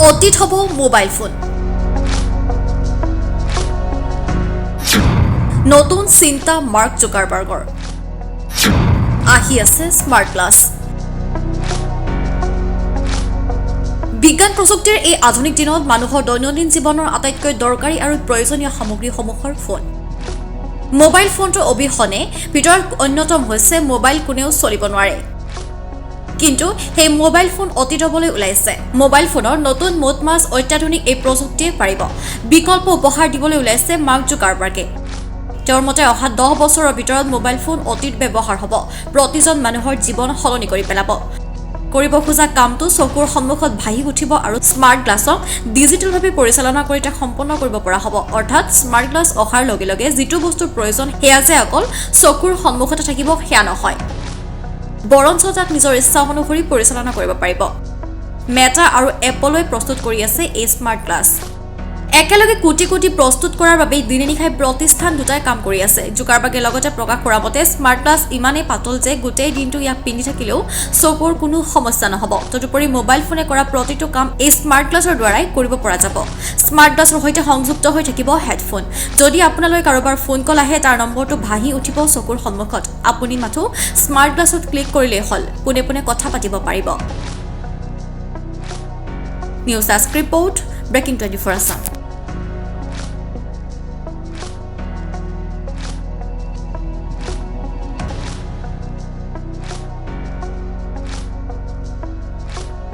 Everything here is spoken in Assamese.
অতীত হ'ব মোবাইল ফোন। নতুন চিন্তা মাৰ্ক জুকাৰবাৰ্গৰ। আহি আছে স্মাৰ্ট গ্লাছ। বিজ্ঞান প্ৰযুক্তিৰ এই আধুনিক দিনত মানুহৰ দৈনন্দিন জীৱনৰ আটাইতকৈ দৰকাৰী আৰু প্ৰয়োজনীয় সামগ্ৰীসমূহৰ ফোন। মোবাইল ফোনটোৰ অবিহনে ভিতৰত অন্যতম হৈছে মোবাইল কোনেও চলিব নোৱাৰে। কিন্তু সেই মোবাইল ফোন অতীত হ'বলৈ ওলাইছে। মোবাইল ফোনৰ নতুন মোট মাছ অত্যাধুনিক এই প্ৰযুক্তিয়ে পাৰিব বিকল্প উপহাৰ দিবলৈ ওলাইছে মাৰ্ক জুকাৰবাৰ্গে। তেওঁৰ মতে অহা 10 বছৰৰ ভিতৰত মোবাইল ফোন অতীত ব্যৱহাৰ হ'ব, প্ৰতিজন মানুহৰ জীৱন সলনি কৰি পেলাব। কৰিব খোজা কামটো চকুৰ সন্মুখত ভাহি উঠিব আৰু স্মাৰ্ট গ্লাছক ডিজিটেলভাৱে পৰিচালনা কৰি তাক সম্পন্ন কৰিব পৰা হ'ব। অৰ্থাৎ স্মাৰ্ট গ্লাছ অহাৰ লগে লগে যিটো বস্তুৰ প্ৰয়োজন সেয়া যে অকল চকুৰ সন্মুখতে থাকিব সেয়া নহয়, বৰঞ্চ তাক নিজৰ ইচ্ছা অনুসৰি পৰিচালনা কৰিব পাৰিব। মেটা আৰু এপলৈ প্ৰস্তুত কৰি আছে এই স্মাৰ্ট গ্লাছ। একেলগে কোটি কোটি প্ৰস্তুত কৰাৰ বাবে দিনে নিশাই প্ৰতিষ্ঠান দুটাই কাম কৰি আছে। জুকাৰবাৰ্গে লগতে প্ৰকাশ কৰা মতে স্মাৰ্ট গ্লাছ ইমানেই পাতল যে গোটেই দিনটো ইয়াক পিন্ধি থাকিলেও চকুৰ কোনো সমস্যা নহ'ব। তদুপৰি মোবাইল ফোনে কৰা প্ৰতিটো কাম এই স্মাৰ্ট গ্লাছৰ দ্বাৰাই কৰিব পৰা যাব। স্মাৰ্ট গ্লাছৰ সৈতে সংযুক্ত হৈ থাকিব হেডফোন। যদি আপোনালৈ কাৰোবাৰ ফোন কল আহে, তাৰ নম্বৰটো ভাহি উঠিব চকুৰ সন্মুখত। আপুনি মাথো স্মাৰ্ট গ্লাছত ক্লিক কৰিলেই হ'ল, পোনে পোনে কথা পাতিব পাৰিব। News desk report, breaking 24 Assam.